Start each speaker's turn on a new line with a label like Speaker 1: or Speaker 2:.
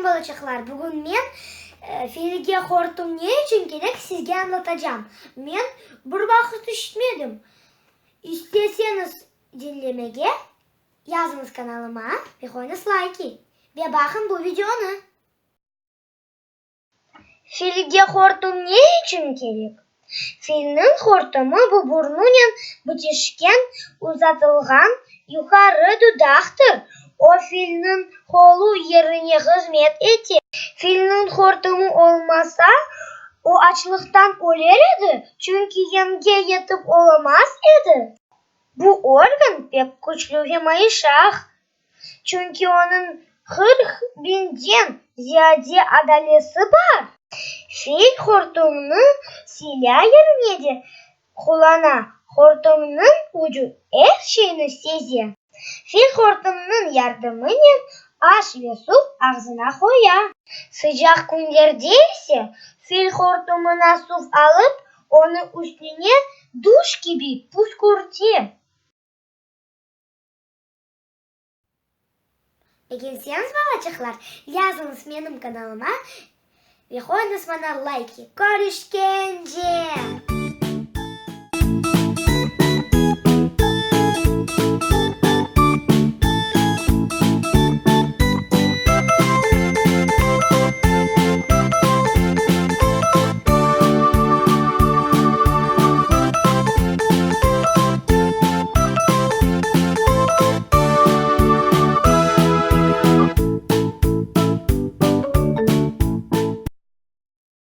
Speaker 1: aleyküm, balaçıqlar! Bugün men filge hortum ne içün kerek sizge añlatacam. Men bir vaqıt işitmedim. İsteseñiz diñlemege, yazıñız kanalıma ve qoyuñız layki. Ve baqıñ bu videonı. Filge hortum ne içün kerek? Filniñ hortumı bu burnunen bitişken, uzatılğan yuqarı dudaqtır. O, filniñ qolu yerine hızmet ete. Filniñ hortumı olmasa, o açlıqtan öler edi, çünki yemge yetip olamaz edi. Bu organ pek küçlü ve mayışaq, çünki onıñ 40 biñden ziyade adalesi bar. Fil hortumnı silâ yerine de qullana, hortumnıñ ucu er şeyni seze. Fil hortumnıñ yardımınen aş ve suv ağzına qoya. Sıcaq künlerde ise fil hortumına suv alıp, onı üstüne duş kibi püskürte. Begenseñiz, balaçıqlar, yazıñız menim kanalıma ve qoyuñız maña layki. Körüşkence!